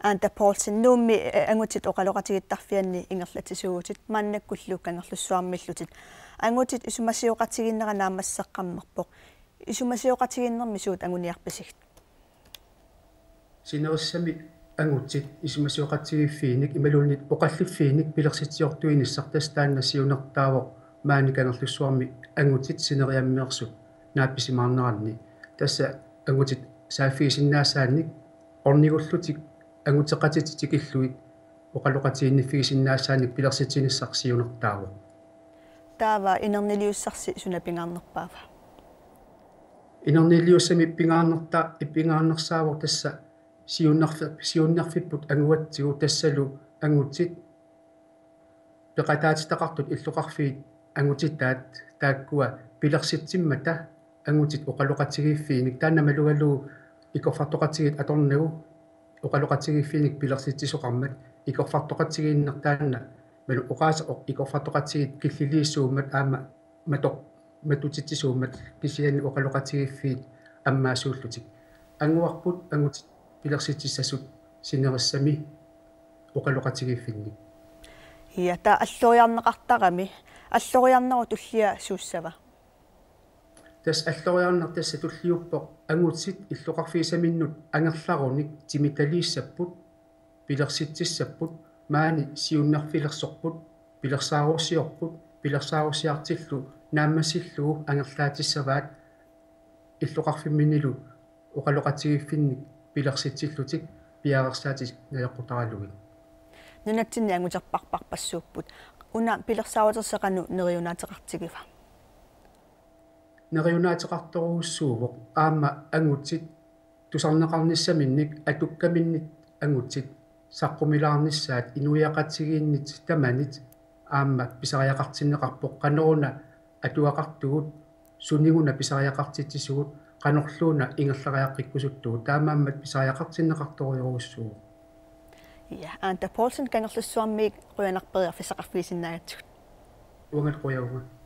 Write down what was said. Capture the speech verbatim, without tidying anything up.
Anda Poulsen, Nuummi, eh, angutit oqaloqatigiittarfianni ingerlatsisuuvutit, maannakkullu Kangerlussuarmiillutit. Angutit isumasioqatigiinnera naammasseqqammerpoq. Isumasioqatigiinnermi suut anguniarpisigit? Sinerissami angutit isumasioqatigiiffiinik imaluunniit oqalliffiinik pilersitsiortuinissaq tassa taanna siunertaavoq maani Kangerlussuarmi angutit sineriammeersut naappisimaarneranni. Tassa angutit saaffigisinnaasaannik ornigullutik anguteqatitik tikillugit oqaloqatigiinniffigisinnaasaannik pilersitsinissaq siunertaavoq. Taava inerniliussarsi suna pingaarnerpaava? Inerniliussami pingaarnerta-, pingaarnersaavoq tassa siunnerfi-, siunnerfipput anguatsigu tassalu angutit peqataatitaqartut illoqarfiit angutitaat taakkua pilersitsimmata angutit oqaloqatigiiffiinik, taanna malugalugu ikorfartoqatigiit atornagu oqaloqatigiiffiinik pilersitsisoqarmat, ikorfartoqatigiinneq taanna malu oqaaseq oq-, ikorfartoqatigiit killiliissuummat aamma matoq-, matutitsisuummat kisianni oqaloqatigiiffiit ammaasuullutik. Anguarput angutit pilersitsissasut sinerissami oqaloqatigiiffinnik. Ja, taava alloriarneqartarami. Alloriarnerup tullia suussava? Tassa alloriarneq tassa tulliuppoq angutit illoqarfigisaminnut angerlarunik timitaliissapput, pilersitsissapput, maani siunnerfilersorput, pilersaarusiorput, pilersaarusiartillu naammassillugu angerlaatissavaat illoqarfimminnilu oqaloqatigiiffinnik pilersitsillutik piareersaatik najoqqutaralugit. Nunatsinni anguterparparpassuupput. Una pilersaarutersi qanoq neriunaateqartigiva? Neriunaateqartorujussuuvoq aamma angutit tusarneqarnissaminnik atukkaminnik angutit saqqumilaarnissaat inuiaqatigiinnit tamanit aamma pisariaqartinneqarpoq qanoruna atugaqartugut, suniguna pisariaqartitsisugut, qanorluuna ingerlariaqqikkusuttugut, taamaammat pisariaqartinneqartorujorujussuuvoq. Ja, Anda Poulsen, Kangerlussuarmiit qujanaq periarfissaqarfigisinnaagatsigut. Uangalu qujavunga.